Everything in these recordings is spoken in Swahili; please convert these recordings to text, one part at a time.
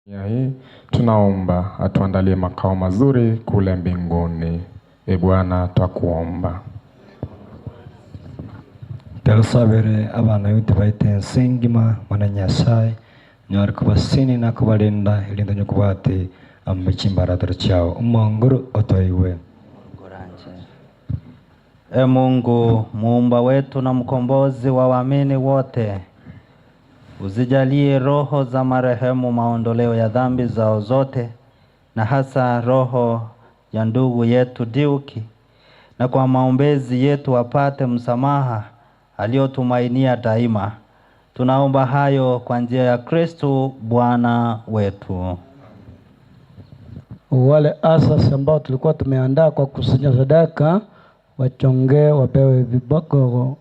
Ya hii tunaomba atuandalie makao mazuri kule mbinguni. E Bwana, twakuomba. Terusabere abana yote baite nsengima mwana Nyasaye nyari kubasini na kubalinda ilinda nyukubati amechimbaratoro chao umonguru otoiwe. E Mungu muumba wetu na mkombozi wa waamini wote, uzijalie roho za marehemu maondoleo ya dhambi zao zote, na hasa roho ya ndugu yetu Diuki, na kwa maombezi yetu apate msamaha aliyotumainia daima. Tunaomba hayo kwa njia ya Kristo Bwana wetu. Wale asasi ambao tulikuwa tumeandaa kwa kusanya sadaka wachongee, wapewe viboko.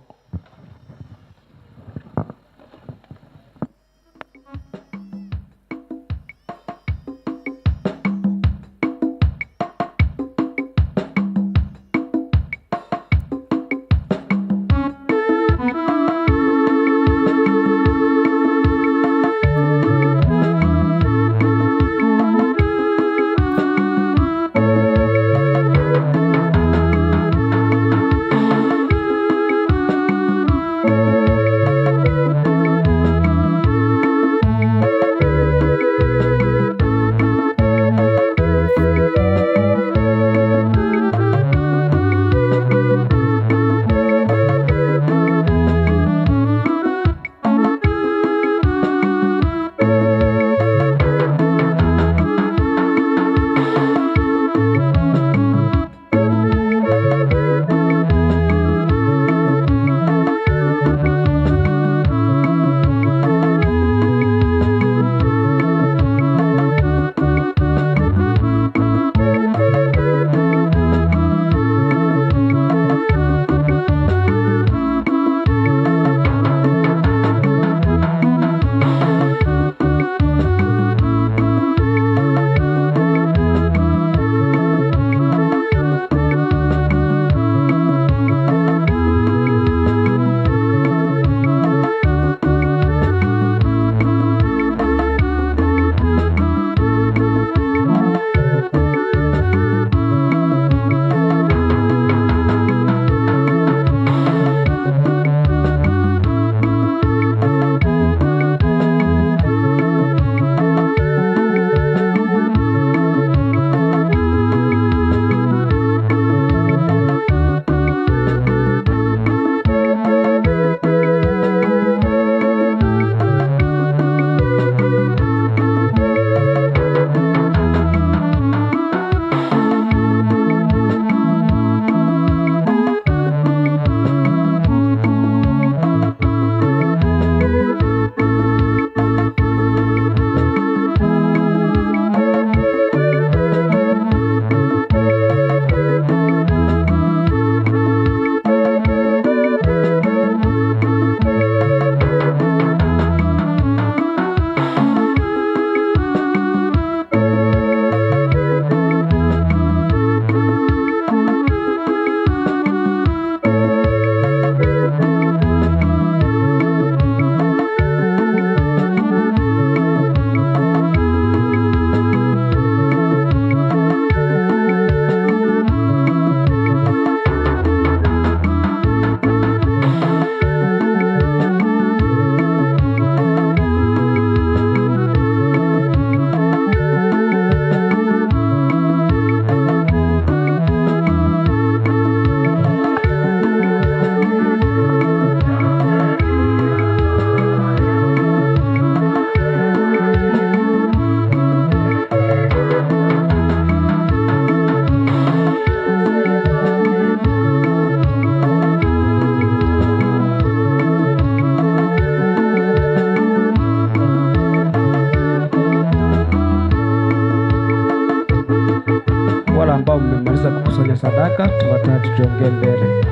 Ambao mmemaliza kukusanya sadaka, tufuatane tujiongee mbele.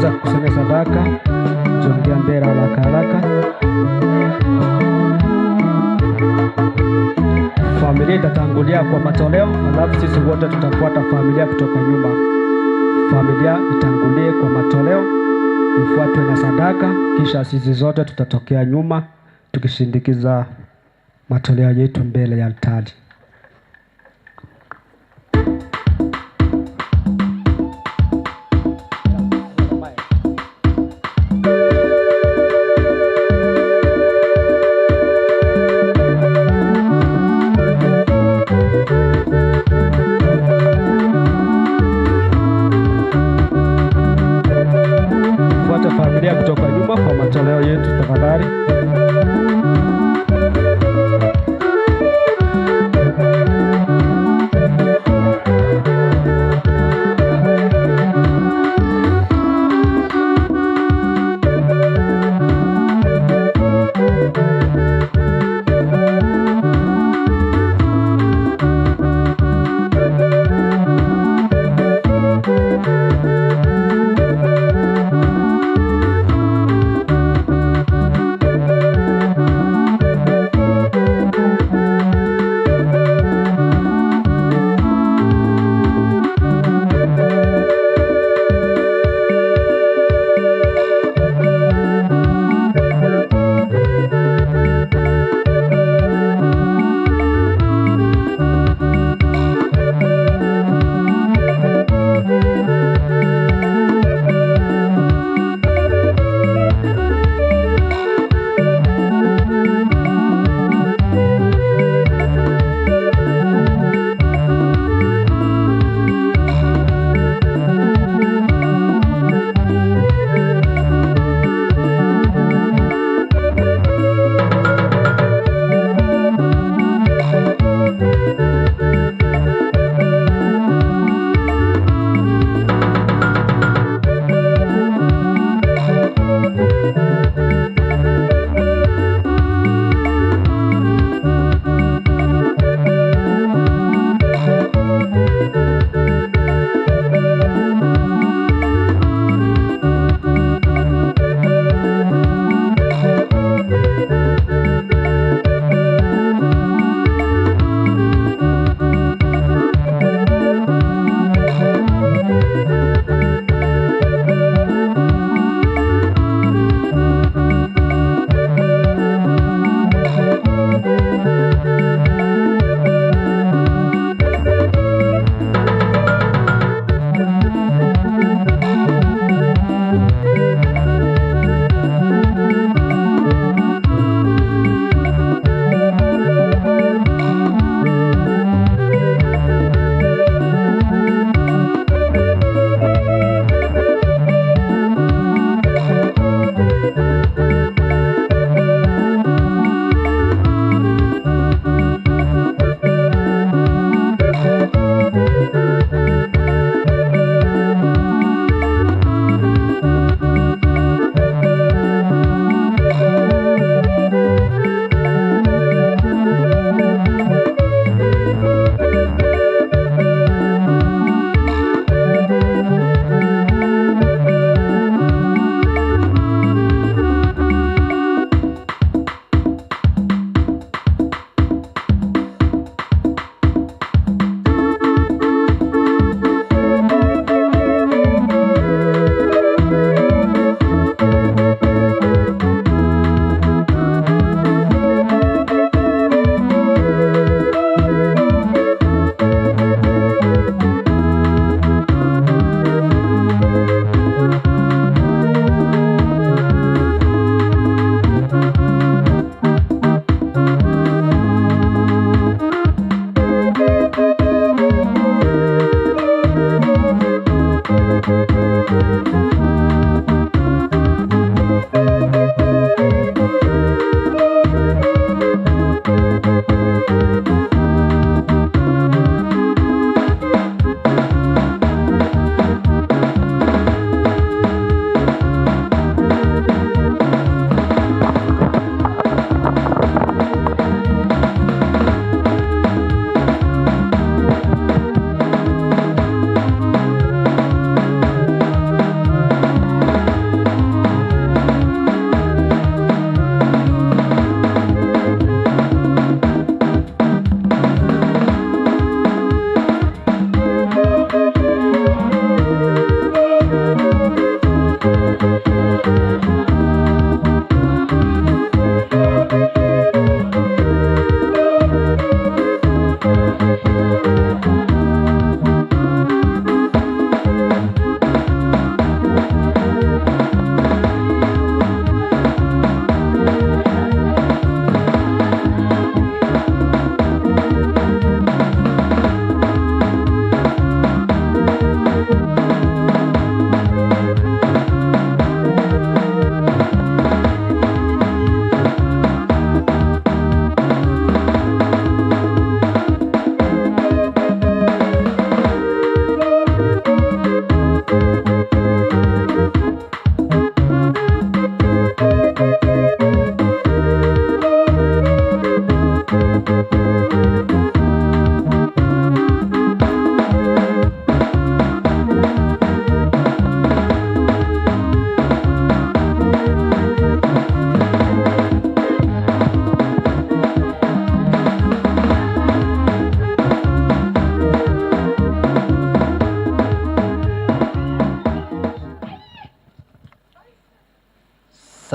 Mmemaliza kukusanya sadaka, jongea mbele haraka haraka. Familia itatangulia kwa matoleo, alafu sisi wote tutafuata familia kutoka nyuma. Familia itangulie kwa matoleo, ifuatwe na sadaka, kisha sisi zote tutatokea nyuma tukishindikiza matoleo yetu mbele ya altari. Fuata familia kutoka nyuma kwa matoleo yetu tafadhali.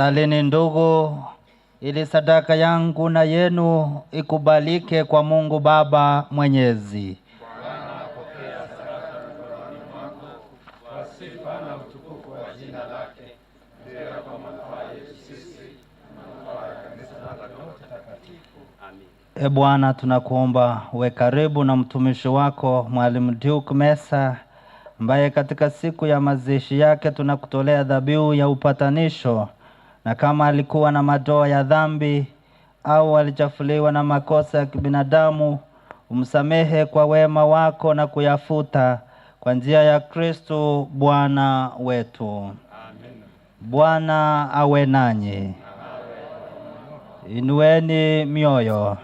Salini ndugu, ili sadaka yangu na yenu ikubalike kwa Mungu Baba Mwenyezi. E Bwana, tunakuomba uwe karibu na mtumishi wako Mwalimu Duke Mesa, ambaye katika siku ya mazishi yake tunakutolea dhabihu ya upatanisho, na kama alikuwa na madoa ya dhambi au alichafuliwa na makosa ya kibinadamu, umsamehe kwa wema wako na kuyafuta kwa njia ya Kristo Bwana wetu. Amen. Bwana awe nanyi. Inueni mioyo.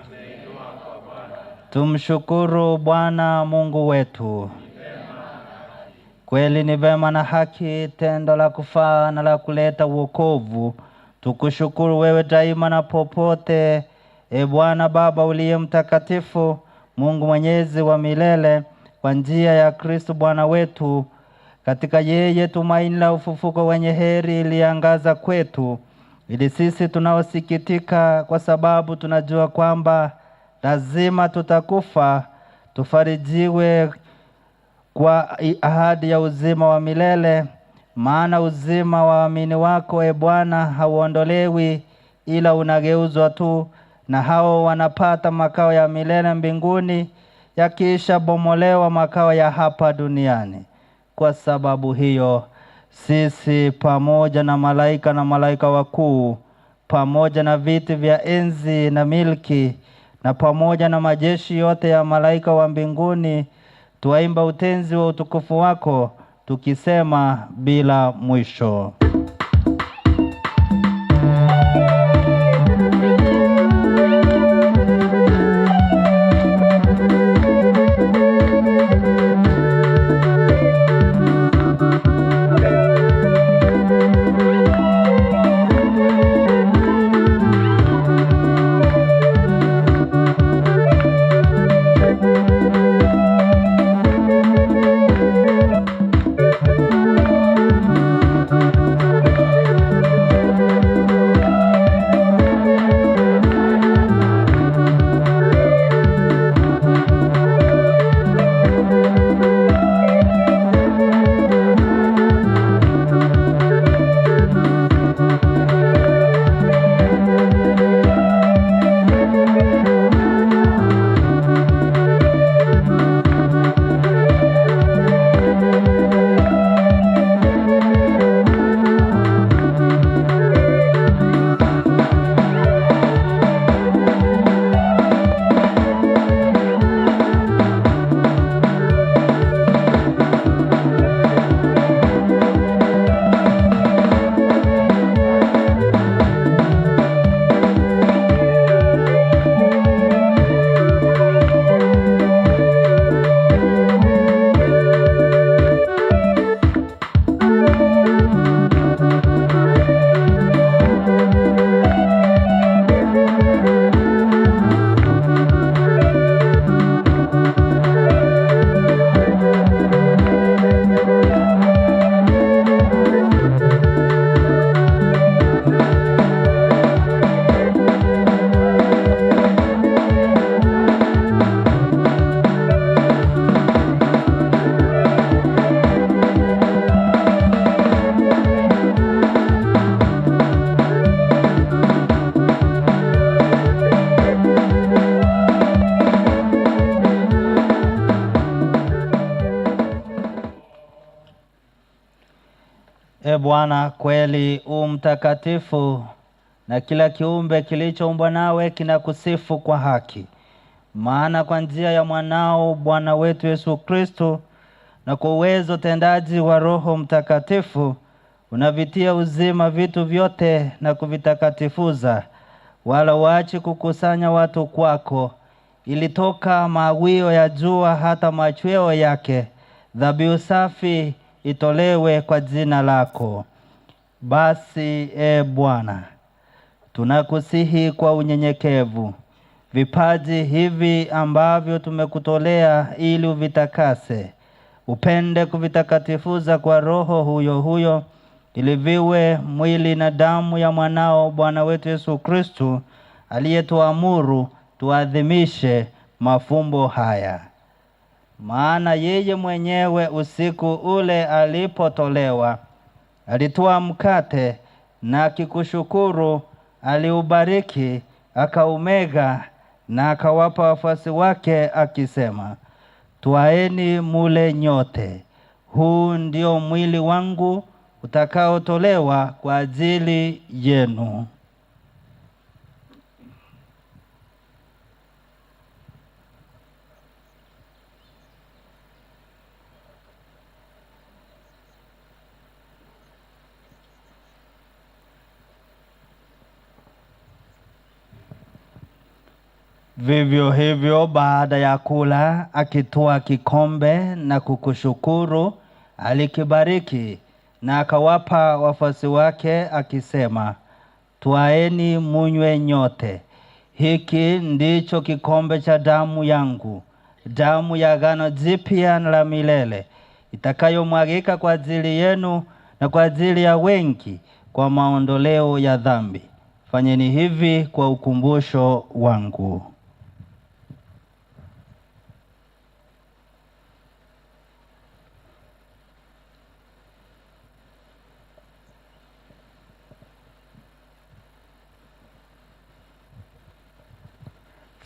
Tumshukuru Bwana Mungu wetu. Kweli ni vema na haki, tendo la kufaa na la kuleta wokovu, tukushukuru wewe daima na popote, e Bwana Baba uliye mtakatifu, Mungu mwenyezi wa milele, kwa njia ya Kristo Bwana wetu. Katika yeye tumaini la ufufuko wenye heri iliangaza kwetu, ili sisi tunaosikitika kwa sababu tunajua kwamba lazima tutakufa, tufarijiwe kwa ahadi ya uzima wa milele. Maana uzima wa waamini wako, e Bwana, hauondolewi ila unageuzwa tu, na hao wanapata makao ya milele mbinguni, yakiisha bomolewa makao ya hapa duniani. Kwa sababu hiyo sisi pamoja na malaika na malaika wakuu, pamoja na viti vya enzi na milki, na pamoja na majeshi yote ya malaika wa mbinguni, tuwaimba utenzi wa utukufu wako, tukisema bila mwisho. E Bwana, kweli u mtakatifu, na kila kiumbe kilichoumbwa nawe kinakusifu kwa haki. Maana kwa njia ya mwanao Bwana wetu Yesu Kristo, na kwa uwezo tendaji wa Roho Mtakatifu, unavitia uzima vitu vyote na kuvitakatifuza, wala uachi kukusanya watu kwako, ili toka mawio ya jua hata machweo yake dhabihu safi itolewe kwa jina lako. Basi e Bwana, tunakusihi kwa unyenyekevu, vipaji hivi ambavyo tumekutolea ili uvitakase, upende kuvitakatifuza kwa Roho huyo huyo, ili viwe mwili na damu ya mwanao Bwana wetu Yesu Kristu, aliyetuamuru tuadhimishe mafumbo haya. Maana yeye mwenyewe usiku ule alipotolewa, alitwaa mkate na akikushukuru, aliubariki, akaumega na akawapa wafuasi wake akisema, twaeni mule nyote, huu ndio mwili wangu utakaotolewa kwa ajili yenu. Vivyo hivyo baada ya kula, akitwaa kikombe na kukushukuru, alikibariki na akawapa wafuasi wake akisema, twaeni munywe nyote, hiki ndicho kikombe cha damu yangu, damu ya agano jipya na la milele, itakayomwagika kwa ajili yenu na kwa ajili ya wengi kwa maondoleo ya dhambi. Fanyeni hivi kwa ukumbusho wangu.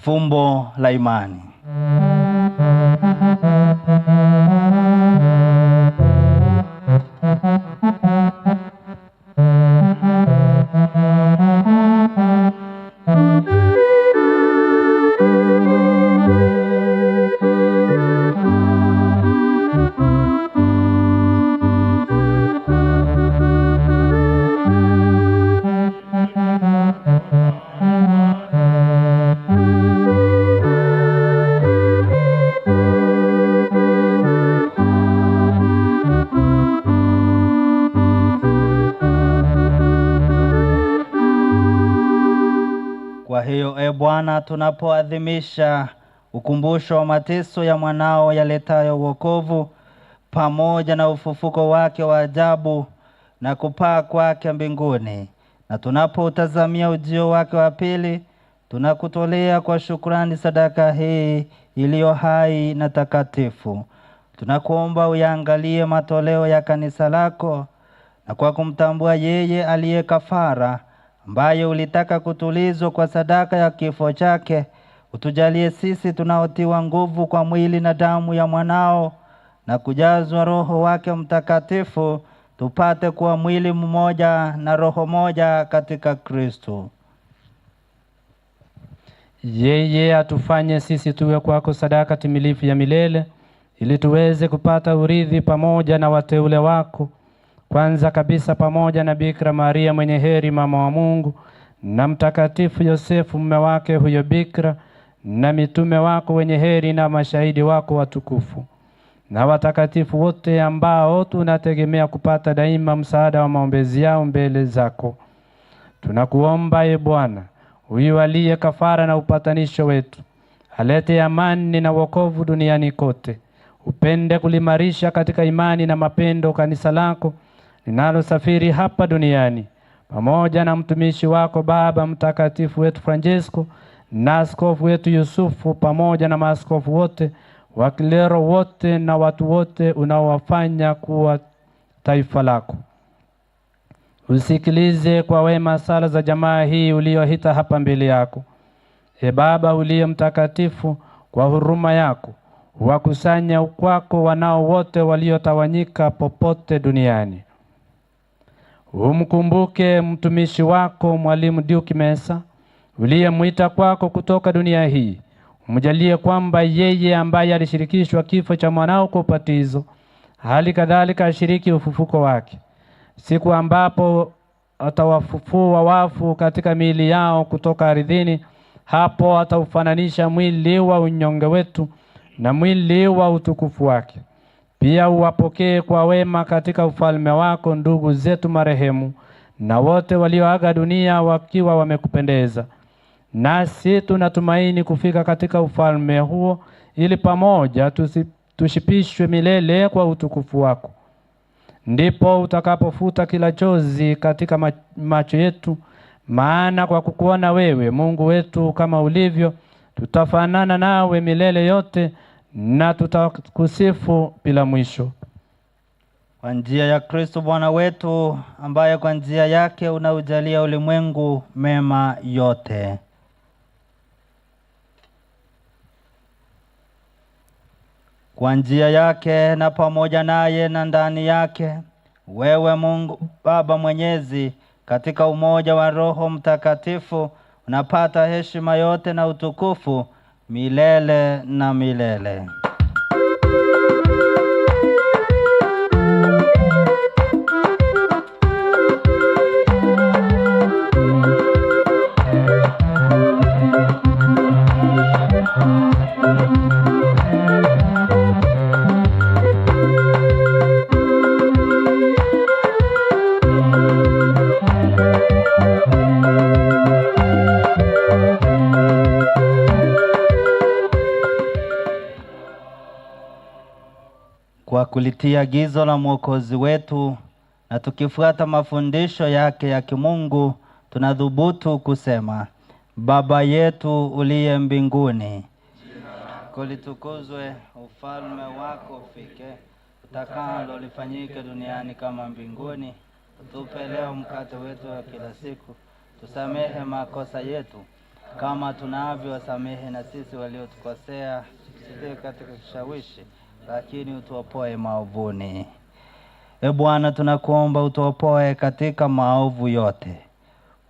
Fumbo la imani. Kwa hiyo, e Bwana, tunapoadhimisha ukumbusho wa mateso ya mwanao yaletayo wokovu pamoja na ufufuko wake wa ajabu na kupaa kwake mbinguni, na tunapoutazamia ujio wake wa pili, tunakutolea kwa shukrani sadaka hii iliyo hai na takatifu. Tunakuomba uyaangalie matoleo ya kanisa lako, na kwa kumtambua yeye aliye kafara ambaye ulitaka kutulizwa kwa sadaka ya kifo chake, utujalie sisi tunaotiwa nguvu kwa mwili na damu ya mwanao na kujazwa Roho wake Mtakatifu, tupate kuwa mwili mmoja na roho moja katika Kristo. Yeye atufanye sisi tuwe kwako sadaka timilifu ya milele, ili tuweze kupata urithi pamoja na wateule wako, kwanza kabisa pamoja na Bikira Maria mwenye heri, mama wa Mungu, na Mtakatifu Yosefu mume wake huyo Bikira, na mitume wako wenye heri na mashahidi wako watukufu, na watakatifu wote ambao tunategemea kupata daima msaada wa maombezi yao mbele zako. Tunakuomba e Bwana, huyu aliye kafara na upatanisho wetu, alete amani na wokovu duniani kote. Upende kulimarisha katika imani na mapendo kanisa lako linalosafiri hapa duniani, pamoja na mtumishi wako Baba Mtakatifu wetu Francesco na askofu wetu Yusufu, pamoja na maaskofu wote, wakilero wote na watu wote unaowafanya kuwa taifa lako. Usikilize kwa wema sala za jamaa hii uliyohita hapa mbele yako. E Baba uliye mtakatifu, kwa huruma yako wakusanya kwako wanao wote waliotawanyika popote duniani. Umkumbuke mtumishi wako Mwalimu Duke Mesa uliyemwita kwako kutoka dunia hii. Umjalie kwamba yeye ambaye alishirikishwa kifo cha mwanao kwa ubatizo, hali kadhalika ashiriki ufufuko wake, siku ambapo atawafufua wafu katika miili yao kutoka ardhini. Hapo ataufananisha mwili wa unyonge wetu na mwili wa utukufu wake. Pia uwapokee kwa wema katika ufalme wako ndugu zetu marehemu na wote walioaga dunia wakiwa wamekupendeza. Nasi tunatumaini kufika katika ufalme huo, ili pamoja tushipishwe milele kwa utukufu wako. Ndipo utakapofuta kila chozi katika macho yetu, maana kwa kukuona wewe Mungu wetu kama ulivyo, tutafanana nawe milele yote na tutakusifu bila mwisho. Kwa njia ya Kristo Bwana wetu, ambaye kwa njia yake unaujalia ulimwengu mema yote. Kwa njia yake na pamoja naye na ndani yake, wewe Mungu Baba Mwenyezi, katika umoja wa Roho Mtakatifu, unapata heshima yote na utukufu milele na milele. Kwa kulitia agizo la Mwokozi wetu na tukifuata mafundisho yake ya kimungu, tunadhubutu kusema: Baba yetu uliye mbinguni, kulitukuzwe ufalme wako ufike, utakalo lifanyike duniani kama mbinguni. Utupe leo mkate wetu wa kila siku, tusamehe makosa yetu kama tunavyowasamehe na sisi waliotukosea, tusitie katika kishawishi, lakini utuopoe maovuni. E Bwana, tunakuomba utuopoe katika maovu yote,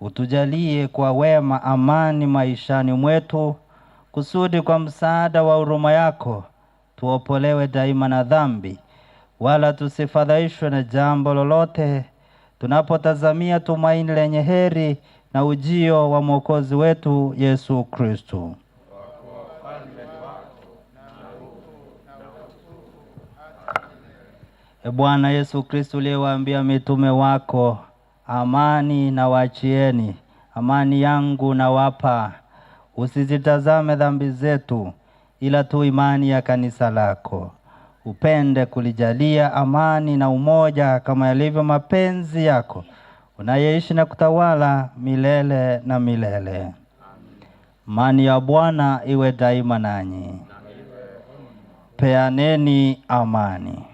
utujalie kwa wema amani maishani mwetu, kusudi kwa msaada wa huruma yako tuopolewe daima na dhambi, wala tusifadhaishwe na jambo lolote, tunapotazamia tumaini lenye heri na ujio wa Mwokozi wetu Yesu Kristo. E Bwana Yesu Kristo, uliyewaambia mitume wako, amani na waachieni, amani yangu nawapa, usizitazame dhambi zetu, ila tu imani ya kanisa lako. Upende kulijalia amani na umoja kama yalivyo mapenzi yako, unayeishi na kutawala milele na milele. Amani ya Bwana iwe daima nanyi. Peaneni amani.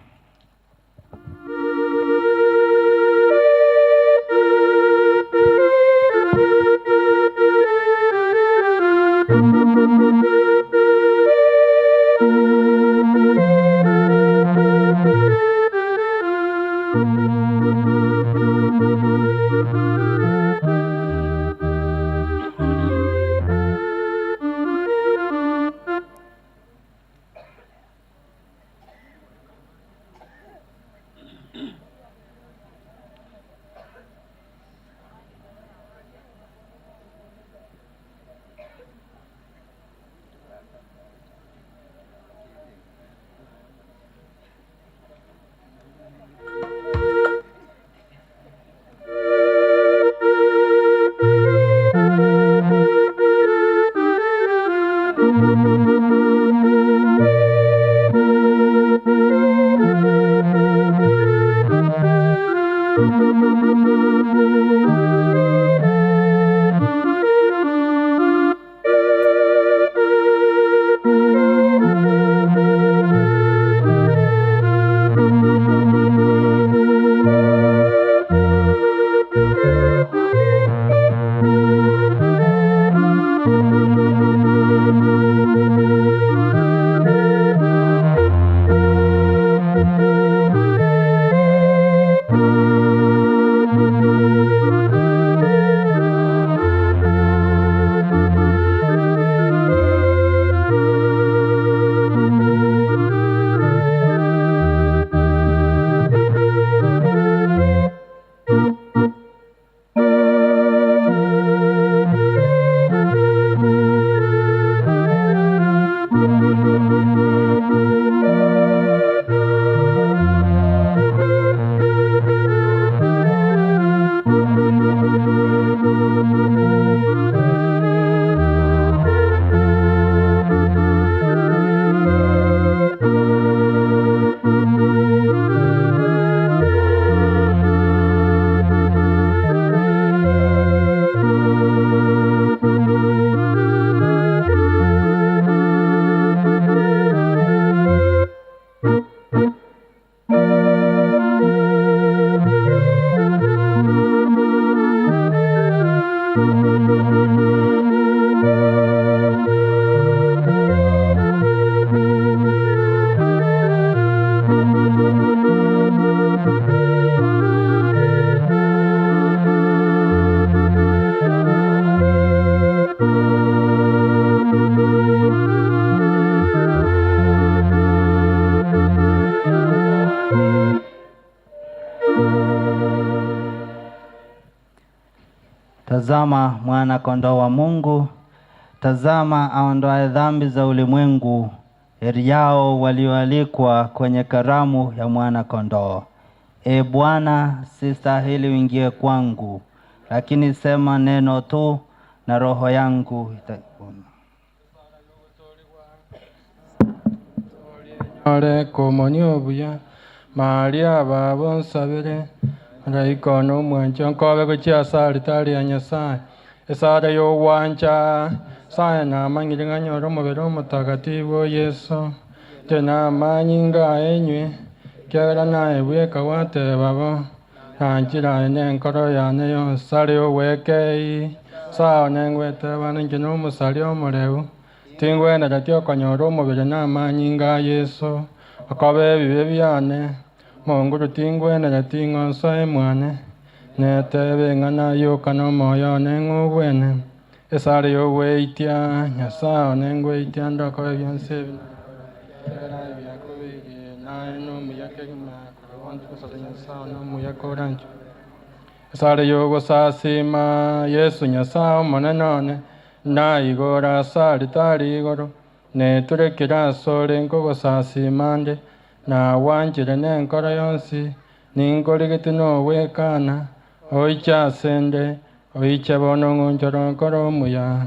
Tazama mwana kondoo wa Mungu, tazama aondoaye dhambi za ulimwengu. Heri yao walioalikwa kwenye karamu ya mwana kondoo. E Bwana, sistahili uingie kwangu, lakini sema neno tu na roho yangu itapona. Ore komonio buya Maria babo nsabire malaika ono omwancha nkobe gochia ase alitari ya Nyasaye esara ya ogwancha Nyasaye namanyire ng'a nyore omobere omotakatifu o Yesu nche namanyinga enywe kiagera naye bweka gwateba bo nanchira aye na enkoro yane yonsi are ogwekei sawa nengweteba ninche na omosari omoreu tingwenera ti okonyora omobere namanyinga a Yesu okoba ebibe biane monguru tingwenera ting'onso emwane netebe ng'ana yoka na omoyo one ng'obwene esare yogweitia Nyasaye one ngweitia ndokoba ebionsi ebi byakubirie naye nomuya kegima korwa ntukusaba Nyasaye one omuya korancho esare yogosasima Yesu Nyasaye omonene one naigora ase alitari igoro neturekere ase ore nkogosasima nde nawanchire na enkoro yonsi ninkorigete nowekana oiche ase nde oiche bono ng'onchoro nkoro omuya.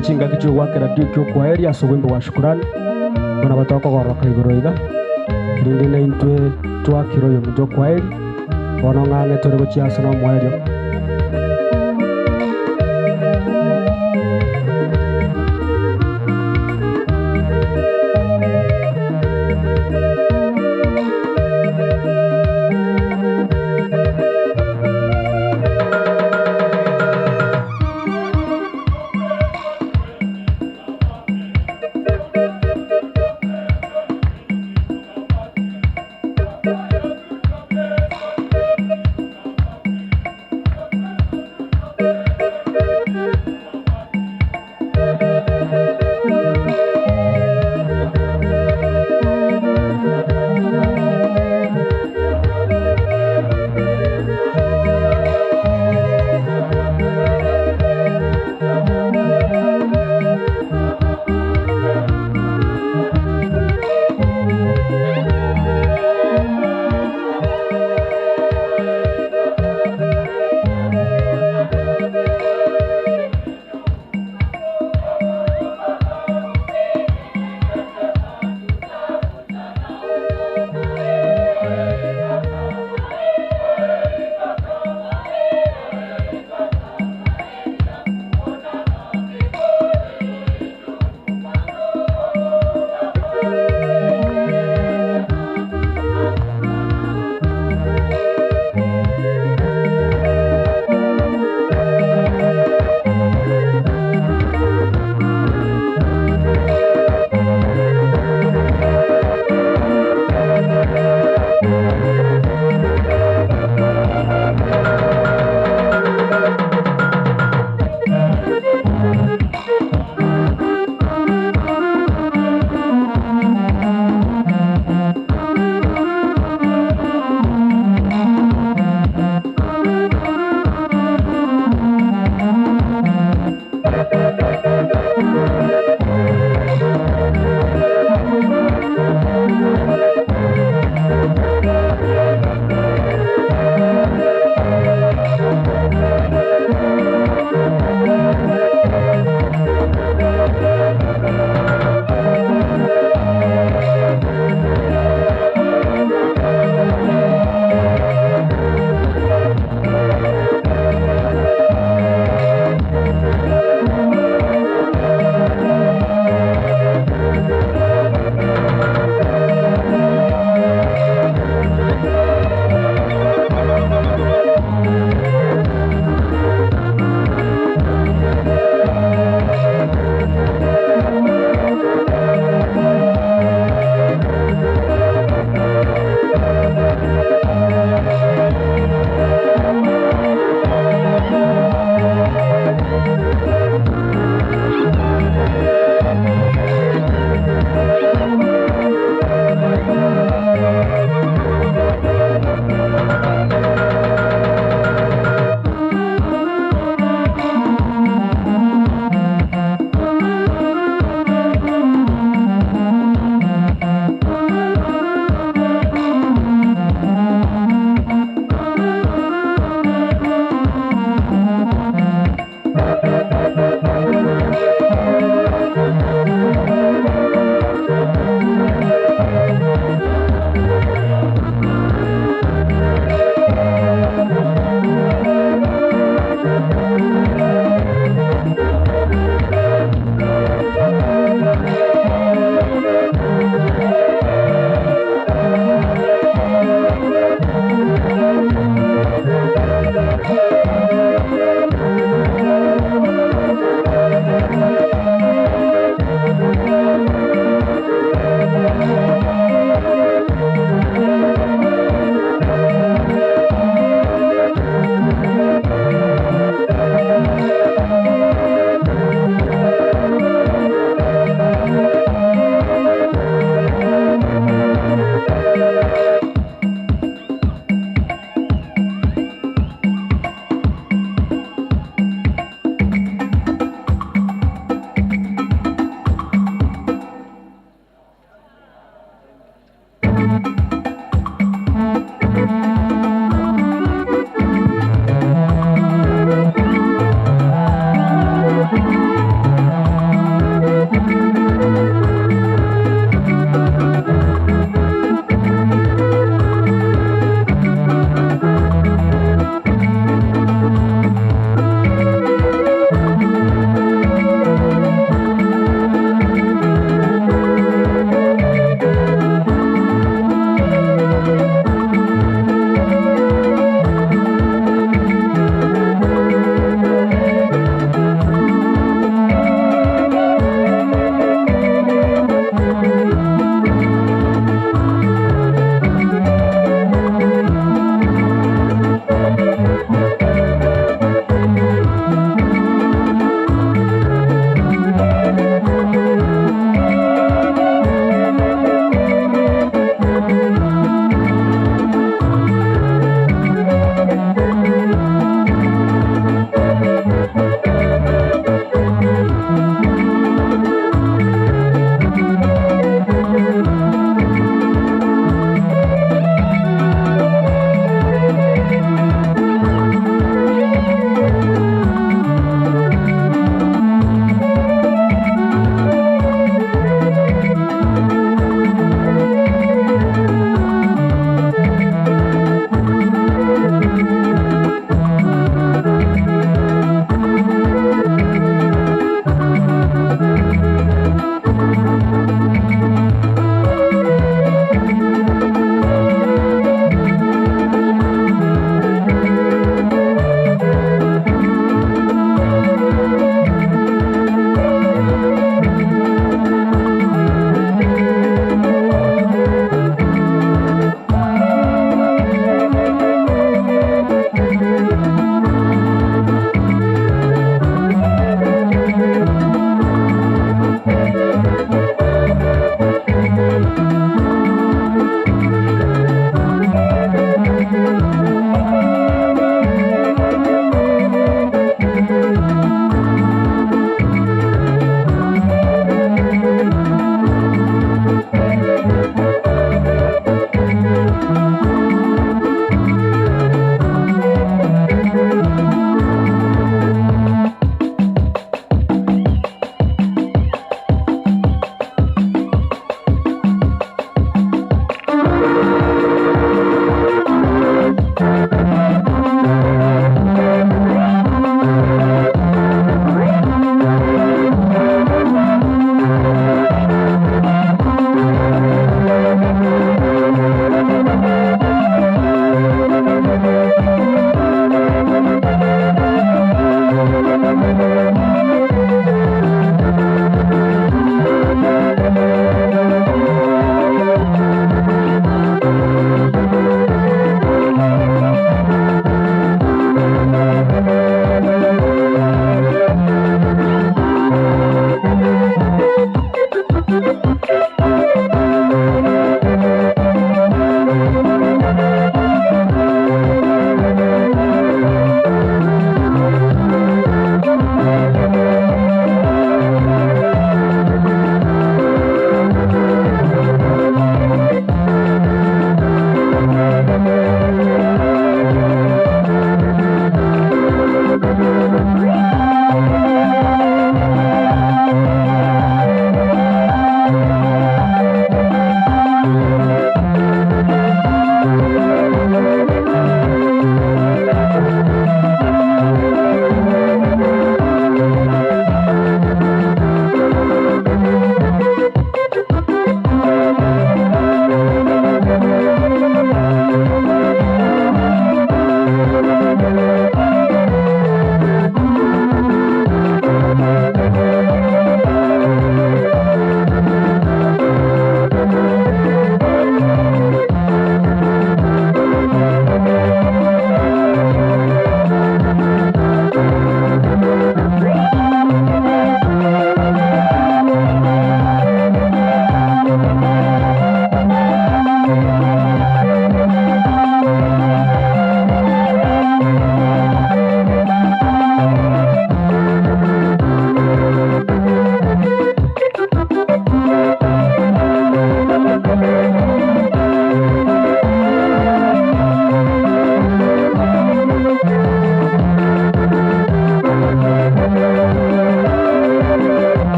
Chinga kichu gwakera diukio kwa eri ase obwembe bwa shukurani bona batokogoroka igoro iga rindi na intwe twakira oyo omonto kwa eri bono ng'ang'e tore gochia ase na omoerio.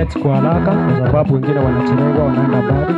Donate kwa haraka kwa sababu wengine wanachelewa, wanaenda mbali.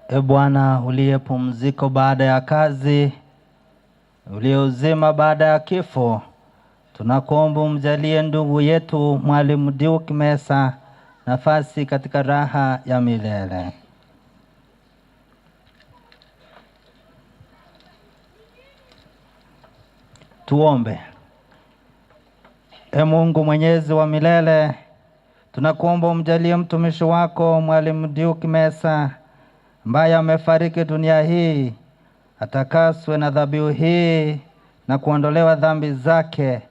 E Bwana, uliye pumziko baada ya kazi, uliye uzima baada ya kifo, Tunakuomba umjalie ndugu yetu Mwalimu Duke Mesa nafasi katika raha ya milele. Tuombe. E Mungu Mwenyezi wa milele, tunakuomba umjalie mtumishi wako Mwalimu Duke Mesa ambaye amefariki dunia hii, atakaswe na dhabihu hii na kuondolewa dhambi zake,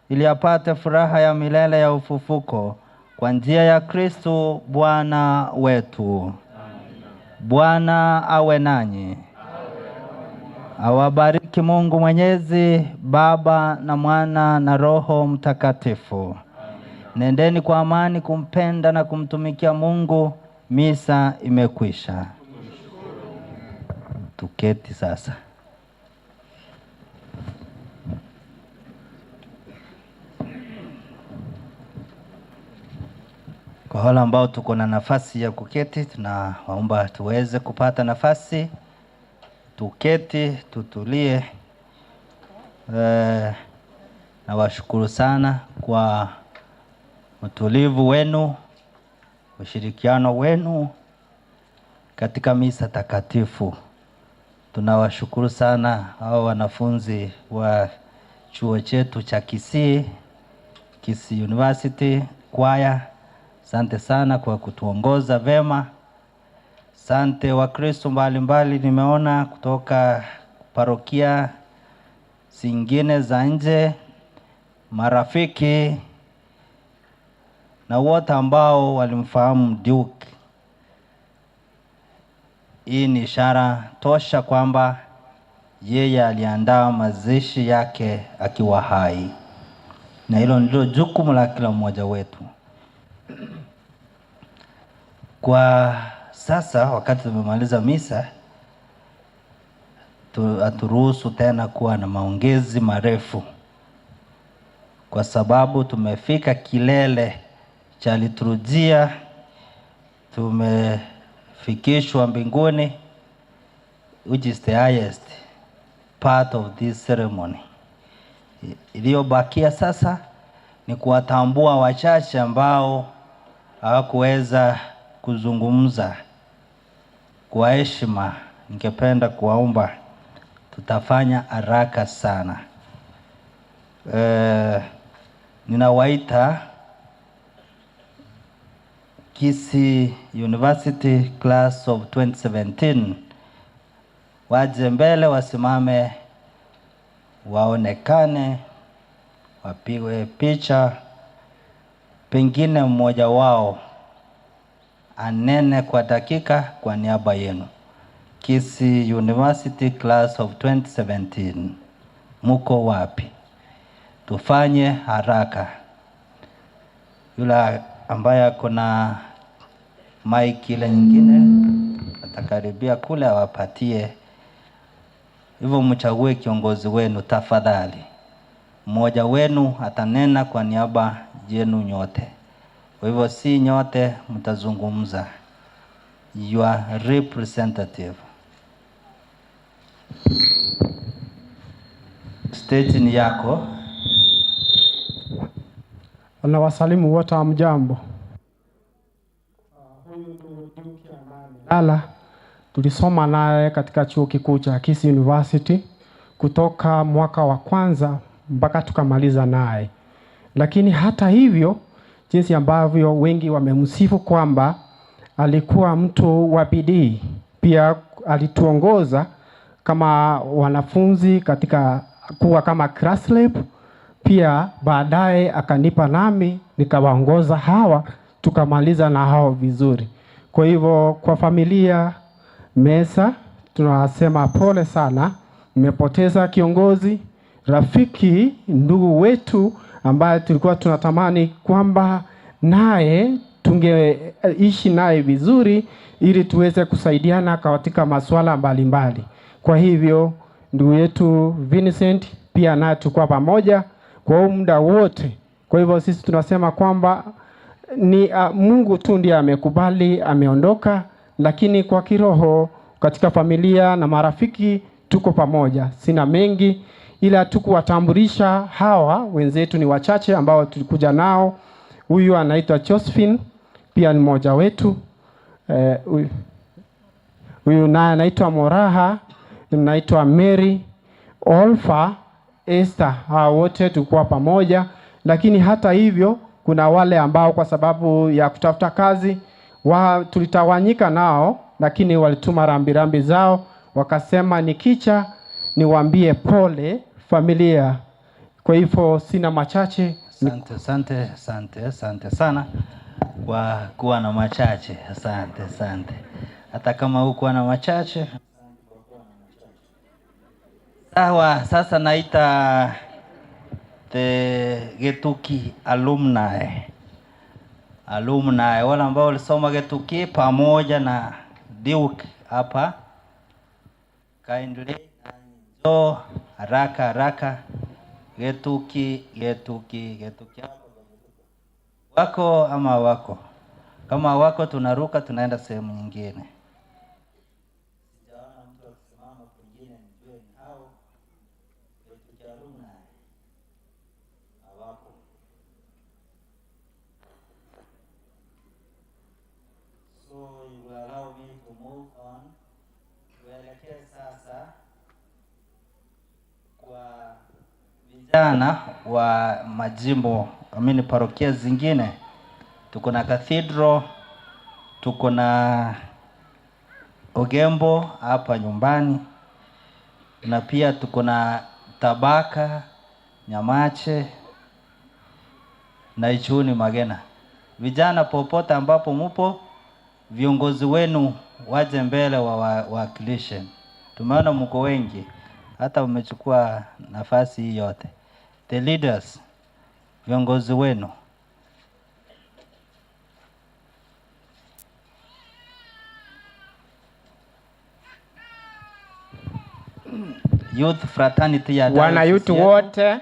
ili apate furaha ya milele ya ufufuko kwa njia ya Kristo Bwana wetu. Bwana awe nanyi. Awabariki Mungu Mwenyezi, Baba na Mwana na Roho Mtakatifu. Nendeni kwa amani kumpenda na kumtumikia Mungu. Misa imekwisha. Tuketi sasa. Kwa wale ambao tuko na nafasi ya kuketi, tunawaomba tuweze kupata nafasi, tuketi, tutulie. Nawashukuru sana kwa utulivu wenu, ushirikiano wenu katika misa takatifu. Tunawashukuru sana hao wanafunzi wa chuo chetu cha Kisii, Kisii University kwaya. Asante sana kwa kutuongoza vema. Asante Wakristo mbalimbali nimeona kutoka parokia zingine za nje, marafiki na wote ambao walimfahamu Duke. Hii ni ishara tosha kwamba yeye aliandaa mazishi yake akiwa hai, na hilo ndilo jukumu la kila mmoja wetu. Kwa sasa, wakati tumemaliza misa, haturuhusu tena kuwa na maongezi marefu, kwa sababu tumefika kilele cha liturujia, tumefikishwa mbinguni, which is the highest part of this ceremony. Iliyobakia sasa ni kuwatambua wachache ambao hawakuweza kuzungumza. Kwa heshima, ningependa kuwaomba tutafanya haraka sana. Ninawaita Kisii University Class of 2017 waje mbele, wasimame, waonekane, wapigwe picha. Pengine mmoja wao anene kwa dakika kwa niaba yenu. Kisii University Class of 2017, muko wapi? Tufanye haraka. Yule ambaye kuna mic ile nyingine atakaribia kule awapatie. Hivyo mchague kiongozi wenu tafadhali. Mmoja wenu atanena kwa niaba yenu nyote. Kwa hivyo si nyote mtazungumza. Your representative. Stage ni yako. Na wasalimu wote, hamjambo. Lala, tulisoma naye katika chuo kikuu cha Kisii University kutoka mwaka wa kwanza mpaka tukamaliza naye. Lakini hata hivyo, jinsi ambavyo wengi wamemsifu kwamba alikuwa mtu wa bidii, pia alituongoza kama wanafunzi katika kuwa kama class rep. Pia baadaye akanipa nami nikawaongoza hawa, tukamaliza na hao vizuri. Kwa hivyo kwa familia Mesa tunasema pole sana, mmepoteza kiongozi, rafiki, ndugu wetu ambaye tulikuwa tunatamani kwamba naye tungeishi naye vizuri ili tuweze kusaidiana katika masuala mbalimbali. Kwa hivyo ndugu yetu Vincent pia naye tulikuwa pamoja kwa muda wote. Kwa hivyo sisi tunasema kwamba ni Mungu tu ndiye amekubali ameondoka, lakini kwa kiroho katika familia na marafiki tuko pamoja. Sina mengi ila tukuwatambulisha hawa wenzetu ni wachache ambao tulikuja nao. Huyu anaitwa Josephine, pia ni mmoja wetu. Huyu naye anaitwa Moraha, naitwa Mary, Olfa, Esther. Hawa wote tulikuwa pamoja, lakini hata hivyo kuna wale ambao kwa sababu ya kutafuta kazi tulitawanyika nao, lakini walituma rambirambi zao wakasema nikicha niwaambie pole familia. Kwa hivyo sina machache. Asante, asante, asante, asante sana kwa kuwa na machache. Asante, asante. Hata kama hukuwa na machache. Sawa, sasa naita the Getuki alumni. Alumni wale ambao walisoma Getuki pamoja na Duke hapa. Kindly njoo haraka haraka. Getuki, Getuki, Getuki wako ama wako? Kama wako tunaruka tunaenda sehemu nyingine. Sijaona mtu akisimama kwingine nijue ni hao Getuki alumni. Hawapo. So you will allow me to move on. Tuelekee sasa kwa vijana wa majimbo, amini parokia zingine. Tuko na Cathedral, tuko na Ogembo hapa nyumbani, na pia tuko na Tabaka, Nyamache na Ichuni Magena. Vijana popote ambapo mupo, viongozi wenu waje mbele wawakilishe. Tumeona mko wengi, hata umechukua nafasi hii yote. The leaders, viongozi wenu. Youth fraternity ya Wanayuti wote,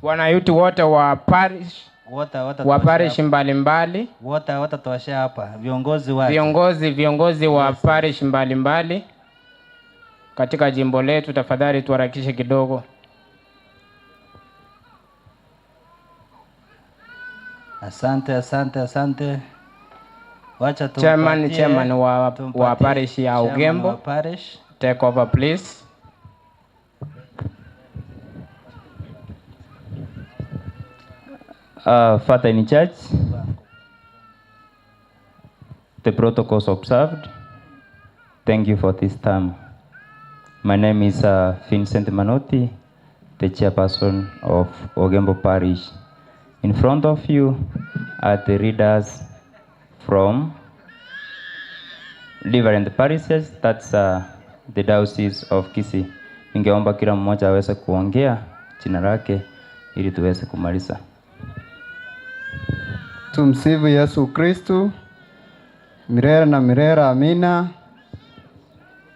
wanayuti wote wa parish, wote wa parish mbalimbali, wote watatoshea hapa, viongozi waje. Viongozi wa parish mbalimbali katika jimbo letu, tafadhali tuharakishe kidogo. Asante, asante, asante. Wacha tumpatie chairman wa parish ya Ogembo. Parish. Take over please. Father in church, the protocols observed. Thank you for this time. My name is Vincent Manotti, the chairperson of Ogembo Parish. In front of you are the readers from different parishes, that's the Diocese of Kisii. Ningeomba kila mmoja aweze kuongea jina lake ili tuweze kumaliza. Tumsifu Yesu Kristu milele na milele, amina.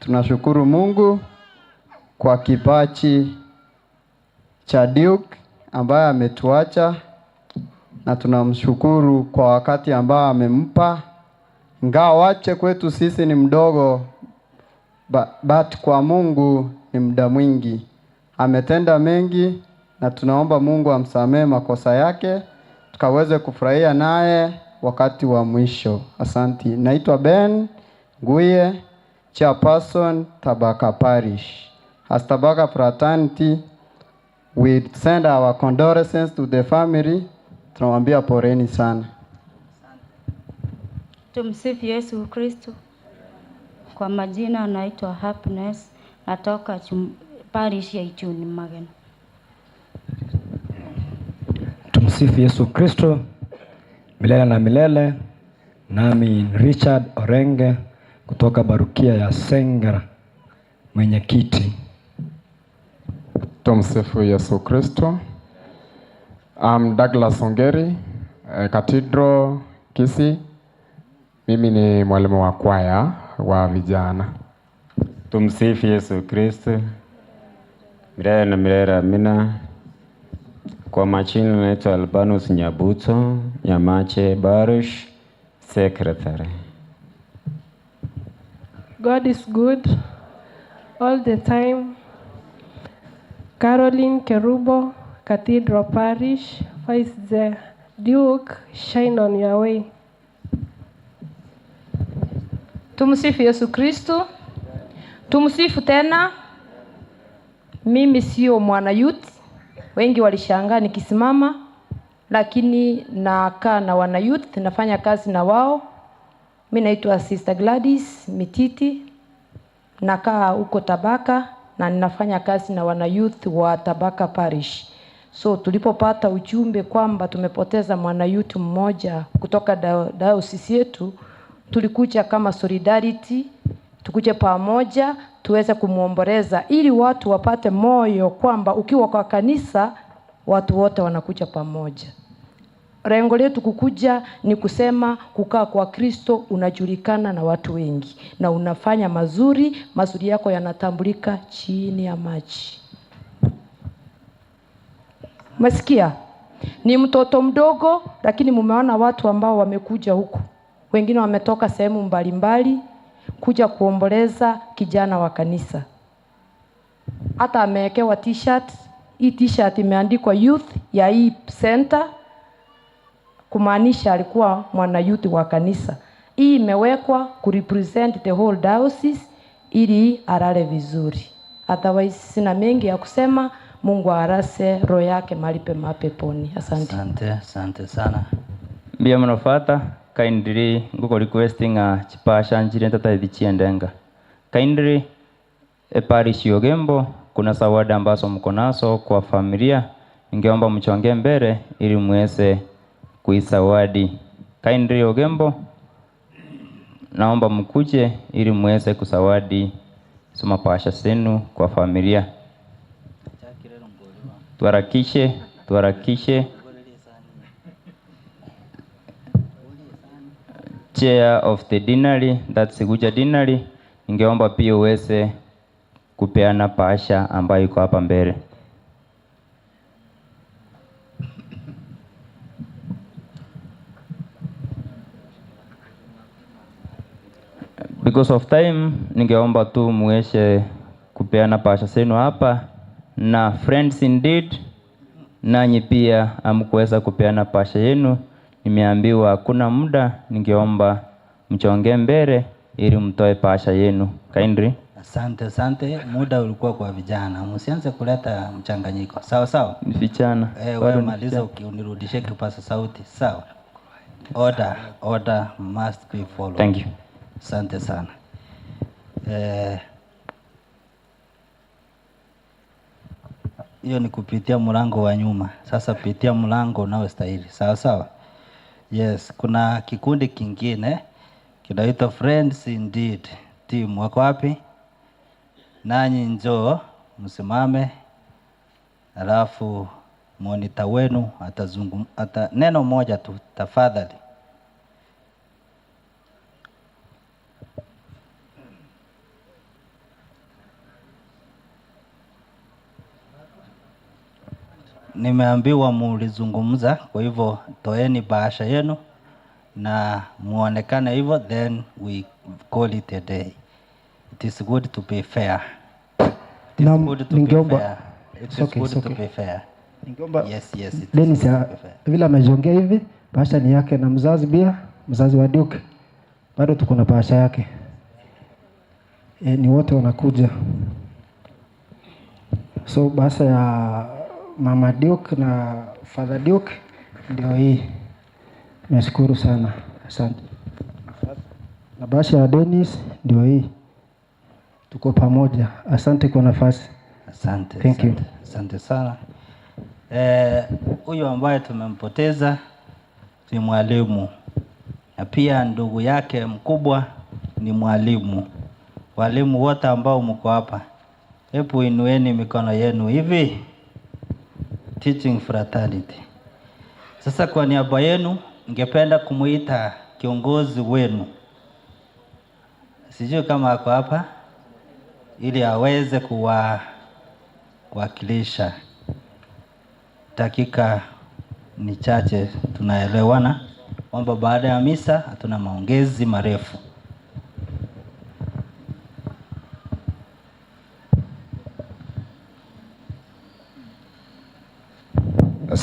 Tunashukuru Mungu kwa kipaji cha Duke ambaye ametuacha, na tunamshukuru kwa wakati ambao amempa. Ingawa wache kwetu sisi ni mdogo, but kwa Mungu ni muda mwingi. Ametenda mengi na tunaomba Mungu amsamee makosa yake, tukaweze kufurahia naye wakati wa mwisho. Asanti. Naitwa Ben Nguye, chairperson Tabaka Parish. As Tabaka fraternity, we send our condolences to the family. Tunawambia poleni sana. Tumsifu Yesu Kristo. Kwa majina naitwa Happiness, natoka parish ya Ichuni Magena. Tumsifu Yesu Kristo milele na milele. Nami Richard Orenge kutoka barukia ya Sengera, mwenyekiti. Tumsifu Yesu Kristo. I'm Douglas Ongeri, Cathedral Kisii. Mimi ni mwalimu wa kwaya wa vijana. Tumsifu Yesu Kristo milele na milele, amina. Kwa majina naitwa Albanus Nyabuto, Nyamache Parish Secretary. God is good all the time. Caroline Kerubo, Cathedral Parish, Vice the Duke, shine on your way. Tumsifu Yesu Kristu. Tumsifu tena. Mimi sio mwana youth, wengi walishangaa nikisimama, lakini nakaa na wana youth, nafanya kazi na wao. Mimi naitwa Sister Gladys Mititi, nakaa huko Tabaka na ninafanya kazi na wana youth wa Tabaka Parish. So tulipopata ujumbe kwamba tumepoteza mwana youth mmoja kutoka diocese yetu, tulikuja kama solidarity, tukuje pamoja tuweze kumuomboleza ili watu wapate moyo kwamba ukiwa kwa kanisa watu wote wanakuja pamoja. Lengo letu kukuja ni kusema kukaa kwa Kristo unajulikana na watu wengi na unafanya mazuri, mazuri yako yanatambulika chini ya maji. Masikia? Ni mtoto mdogo lakini mumeona watu ambao wamekuja huku. Wengine wametoka sehemu mbalimbali kuja kuomboleza kijana wa kanisa. Hata amewekewa t-shirt. Hii t-shirt imeandikwa youth ya hii center, kumaanisha alikuwa mwana youth wa kanisa. Hii imewekwa kurepresent the whole diocese ili alale vizuri. Otherwise sina mengi ya kusema. Mungu arase roho yake mahali pema peponi. Asante. Asante, asante sana. Mbia mnofata kindly nguko requesting a chipasha njire tata chiendenga. Kindly parish Ogembo kuna zawadi ambazo mko nazo kwa familia, ningeomba mchonge mbele ili muweze kuisawadi. Kindly Ogembo, naomba mkuje ili muweze kusawadi soma pasha zenu kwa familia. Tuharakishe, tuharakishe. Chair of the Deanery, that's Guja Deanery, ningeomba pia uweze kupeana pasha ambayo iko hapa mbele. Because of time, ningeomba tu muweze kupeana pasha zenu hapa, na friends indeed, nanyi pia hamkuweza kupeana pasha yenu. Nimeambiwa hakuna muda, ningeomba mchonge mbele ili mtoe pasha yenu. Kindly. Asante, asante. Muda ulikuwa kwa vijana. Msianze kuleta mchanganyiko. Sawa sawa? Ni vijana. Wewe maliza unirudishie kipaza sauti. Sawa. Order, order must be followed. Thank you. Asante sana. Hiyo ni kupitia mlango wa nyuma. Sasa pitia mlango unaostahili. Sawa sawa? Yes, kuna kikundi kingine kinaitwa Friends Indeed team. Wako wapi? Nanyi njoo msimame, alafu monitor wenu atazungumza neno moja tu tafadhali. Nimeambiwa mulizungumza, kwa hivyo toeni bahasha yenu na muonekane hivyo, then we call it a day. It is good to be fair. It is good to be fair. It is okay, good okay. to be fair. Ningeomba yes, yes, it is Dennis good to be fair. Vile amejiongea hivi, bahasha ni yake na mzazi pia, mzazi wa Duke. Bado tuko na bahasha yake. Ni wote wanakuja. So bahasha ya Mama Duke na Father Duke ndio hii. Nashukuru sana. Asante. Na bahasha ya Dennis ndio hii. Tuko pamoja. Asante kwa nafasi. Asante. Thank you. Asante sana. Huyu ambaye tumempoteza ni mwalimu, na pia ndugu yake mkubwa ni mwalimu. Walimu wote ambao mko hapa, hebu inueni mikono yenu hivi. Teaching fraternity. Sasa kwa niaba yenu ningependa kumuita kiongozi wenu, sijui kama ako hapa, ili aweze kuwakilisha. Dakika ni chache, tunaelewana kwamba baada ya misa hatuna maongezi marefu.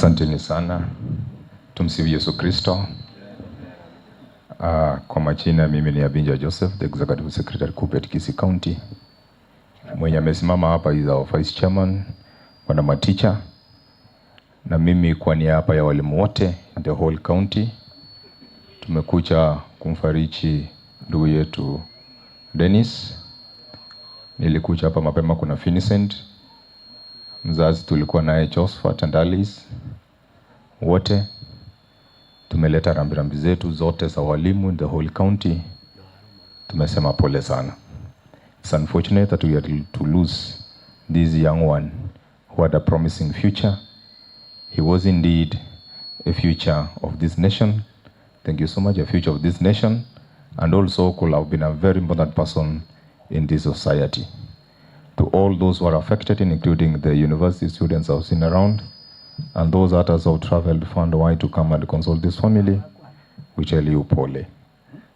Asanteni sana. Tumsifu Yesu Kristo. Kwa majina mimi ni Abinja Joseph, the Executive Secretary, KUPPET Kisii County. Mwenye amesimama hapa is our Vice Chairman, Bwana Maticha, na mimi kwa niaba ya walimu wote in the whole county tumekuja kumfariji ndugu yetu Dennis. Nilikuja hapa mapema, kuna Vincent mzazi, tulikuwa naye Josephat and Alice, wote tumeleta rambirambi zetu zote za walimu in the whole county. Tumesema pole sana. It's unfortunate that we had to lose this young one who had a promising future. He was indeed a future of this nation. Thank you so much, a future of this nation, and also could have been a very important person in this society. To all those who are affected, including the university students I've seen around, and those others who have traveled far and wide to come and console this family, we tell you pole.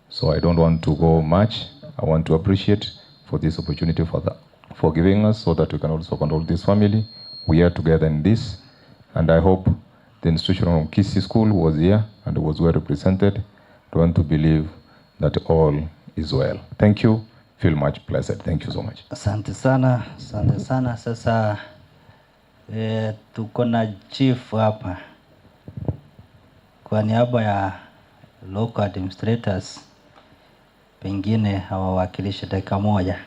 So I don't want to go much. I want to appreciate for this opportunity for giving us so that we can also console this family. We are together in this, and I hope the institution of Kisii School was here and was well represented. I want to believe that all is well. Thank you. Feel much blessed. Thank you so much. Asante sana, asante sana. Sasa tuko na chief hapa kwa niaba ya local administrators, pengine hawawakilishi dakika moja.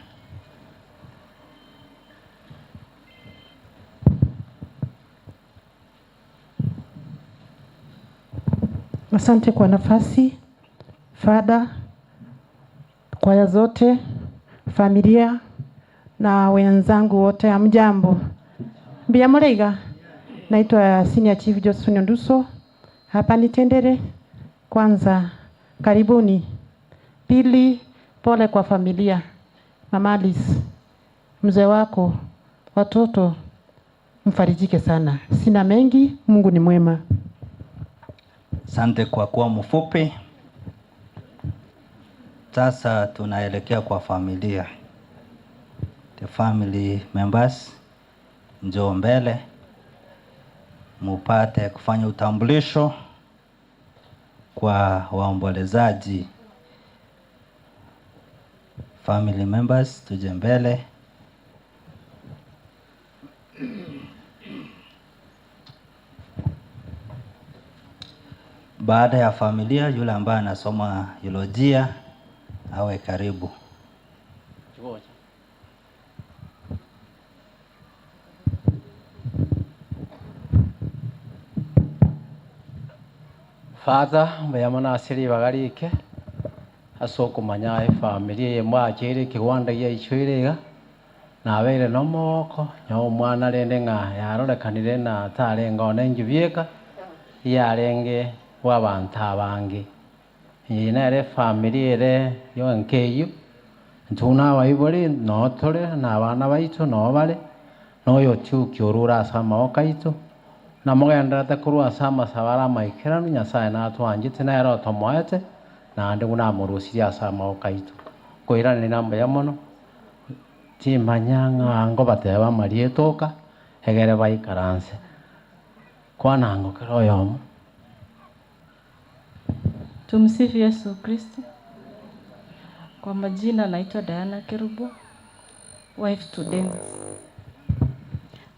Asante kwa nafasi, Fada, kwaya zote, familia na wenzangu wote, hamjambo? Mbia Mureiga, naitwa Senior Chief Josephine Nduso, hapa ni Tendere. Kwanza karibuni. Pili, pole kwa familia, Mama Alice, mzee wako, watoto, mfarijike sana. Sina mengi, Mungu ni mwema. Asante kwa kuwa mfupi. Sasa tunaelekea kwa familia. The family members, njoo mbele mupate kufanya utambulisho kwa waombolezaji. Family members, tuje mbele. Baada ya familia, yule ambaye anasoma eulogia awe karibu. Father, mbayamana asiri bagarike asokumanya efamily ye mwachire kiwanda ya ichwirega nabere no moko nyo mwana rende ng'a yarorekanire na tarenga one ngibieka yarenge wabantu abange iyi nere family ere yonkeyu ntuna waibori no tore na abana baitu no bare noyo tukiorura asa amaboko aitu namugenderete korwa ase amasabara amaikeranu Nyasaye natwanchete nere otomoete naende buna amorusirie ase amaboko aitu koirani nambuya mono timanya ng'a ngobateba amarietoka egere baikaranse kwanangokera oyomo. Tumsifu Yesu Kristo. Kwa majina naitwa Diana Kerubo, wife to Dennis.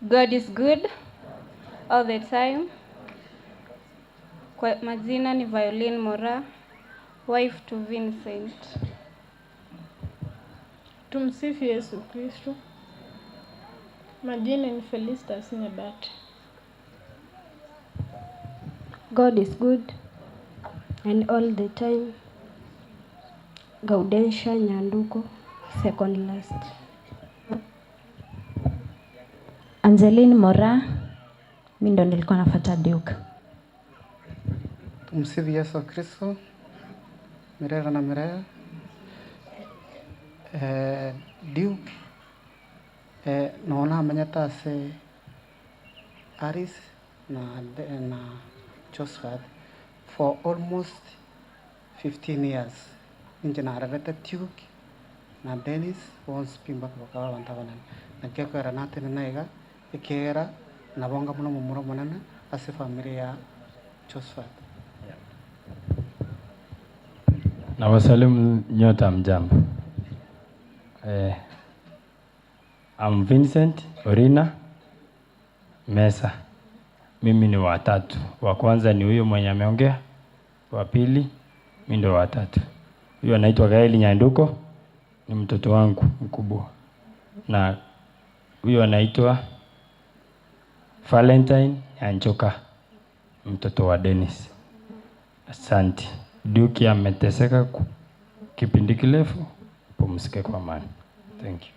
God is good all the time. Kwa majina ni Violin Mora, wife to Vincent. Tumsifu Yesu Kristo. Majina ni Felicitas Nyabati. God is good and all the time. Gaudensha Nyanduko, second last. Angeline Mora, mimi ndo nilikuwa nafuata Duke. Tumsifu Yesu Kristo milele na milele. Duke naona amenyeta ase Aris na Josephat for almost 15 years. Inje nararete Duke na Dennis bonsi pimba bakaba bantu abanene. Nakekwera natene naiga ekera nabonga muno mumuro munene ase familia ya Josephat. Na wasalimu nyota, mjambo. I'm Vincent Orina Mesa. Mimi ni watatu. Wa kwanza ni huyo mwenye ameongea, wa pili mimi ndo watatu. Huyo anaitwa Gaeli Nyanduko, ni mtoto wangu mkubwa, na huyo anaitwa Valentine Nyanchoka, mtoto wa Dennis. Asante. Duke ameteseka kipindi kirefu, pumzike kwa amani. Thank you.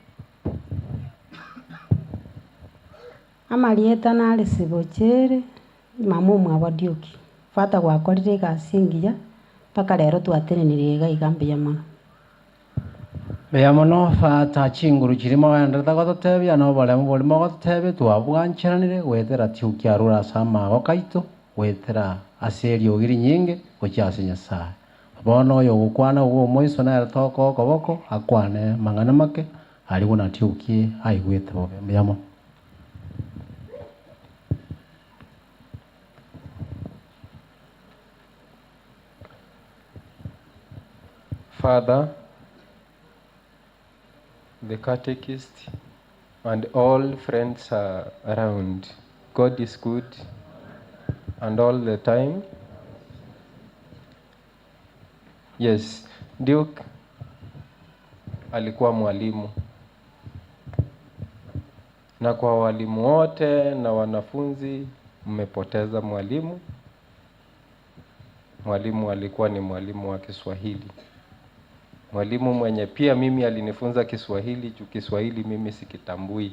Amalieta nali sibochere mamu mwa Duke fata gwakorire gasingiya paka rero twatenenirie iga igambiya mono. Mbeya mono fata chinguru chirimo wendete gototebia no boremu borimo gototebia twabwancheranire gwethera Duke arura ase amago kaito gwethera ase eriogiri nyinge gochia ase Nyasaye. Bono oyo gokwana ogo omoiso nere toka okoboko akwane mang'ana make ari buna Duke aigwete bobe. Mbuya mono. Father, the catechist, and all friends are around. God is good and all the time. Yes, Duke alikuwa mwalimu. Na kwa walimu wote na wanafunzi, mmepoteza mwalimu. Mwalimu alikuwa ni mwalimu wa Kiswahili. Mwalimu mwenye pia mimi alinifunza Kiswahili, juu Kiswahili mimi sikitambui.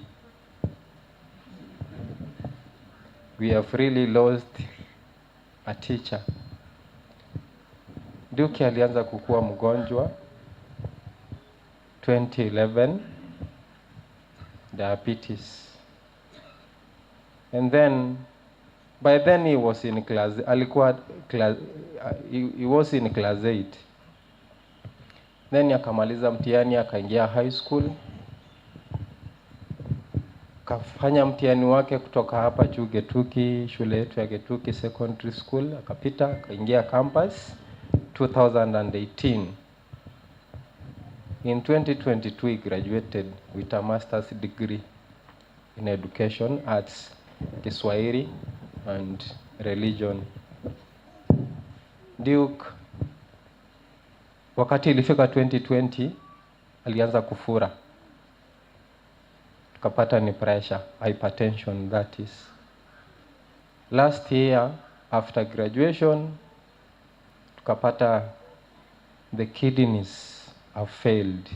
We have really lost a teacher. Duke alianza kukua mgonjwa 2011, diabetes. And then by then he was in class, alikuwa class, he was in class 8. Then akamaliza mtihani akaingia high school. Kafanya mtihani wake kutoka hapa juu Getuki, shule yetu ya Getuki Secondary School, akapita akaingia campus 2018. In 2022 he graduated with a master's degree in education, arts, Kiswahili and religion. Duke wakati ilifika 2020 alianza kufura. Tukapata ni pressure, hypertension that is. Last year after graduation tukapata the kidneys have failed.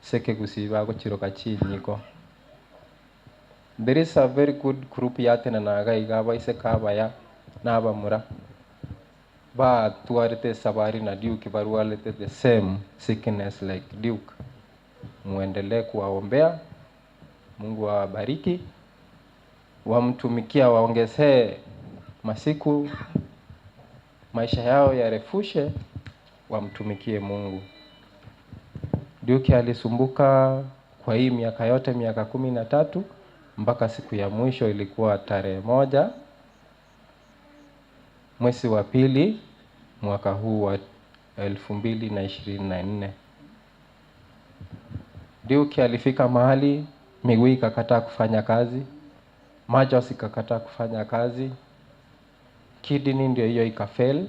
Seke kusiba kuchiroka chinyiko. There is a very good group yatena naga igaba isekaba ya nabamura. Ba tuarete sabari na Duke barualete the same sickness like Duke. Muendelee kuwaombea, Mungu awabariki, wamtumikia, waongezee masiku, maisha yao yarefushe, wamtumikie Mungu. Duke alisumbuka kwa hii miaka yote, miaka 13 mpaka siku ya mwisho ilikuwa tarehe 1 mwezi wa pili mwaka huu wa 2024. Duke alifika mahali miguu ikakataa kufanya kazi, macho ikakataa kufanya kazi, kidney ndio hiyo ikafail,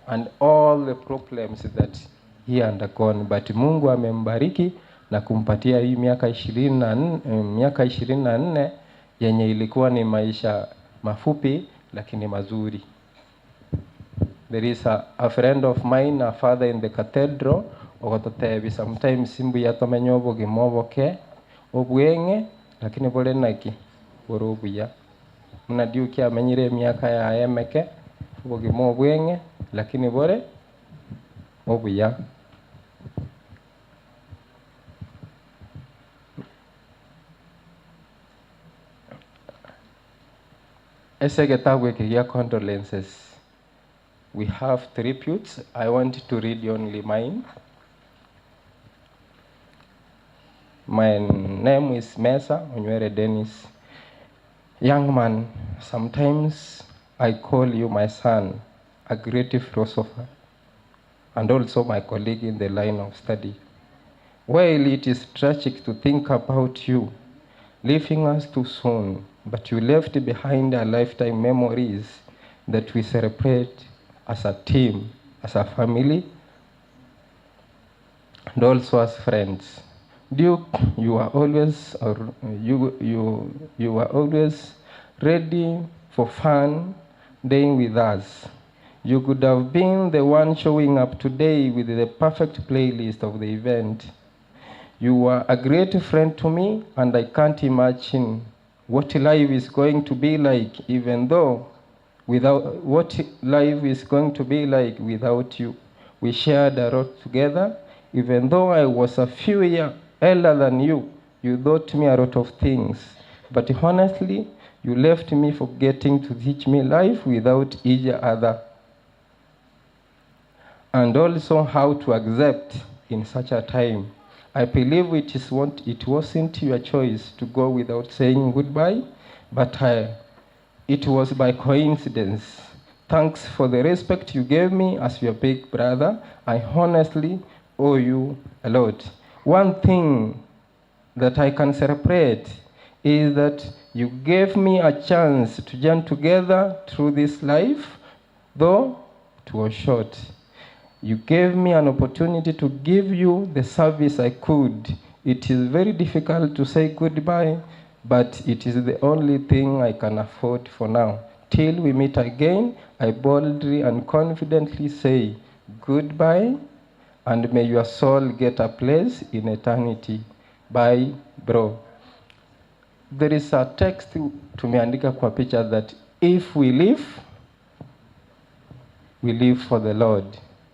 and all the problems that he undergone, but Mungu amembariki na kumpatia hii miaka 24 yenye ilikuwa ni maisha mafupi lakini mazuri. There is a friend of mine, a father in the cathedral, ogototebi sometimes simbu yatomenya obogima oboke obwenge lakini bore naki bore obuya. Muna Duke amenyire emiaka yaye emeke obogima obwenge lakini bore obuya. Ese getabu eke condolences. We have tributes. I want to read only mine. My name is Mesa Onywere Dennis. Young man, sometimes I call you my son, a great philosopher, and also my colleague in the line of study. While it is tragic to think about you leaving us too soon, but you left behind a lifetime memories that we celebrate as a team, as a family, and also as friends. Duke, you are always or you are always ready for fun, day with us. You could have been the one showing up today with the perfect playlist of the event. You are a great friend to me, and I can't imagine what life is going to be like, even though without what life is going to be like without you. We shared a lot together. Even though I was a few years elder than you, you taught me a lot of things. But honestly, you left me forgetting to teach me life without each other, and also how to accept in such a time. I believe it wasn't your choice to go without saying goodbye, but it was by coincidence. Thanks for the respect you gave me as your big brother. I honestly owe you a lot. One thing that I can celebrate is that you gave me a chance to join together through this life, though it was short. You gave me an opportunity to give you the service I could. It is very difficult to say goodbye, but it is the only thing I can afford for now. Till we meet again, I boldly and confidently say goodbye, and may your soul get a place in eternity. Bye, bro. There is a text tumeandika kwa picha that if we live, we live for the Lord.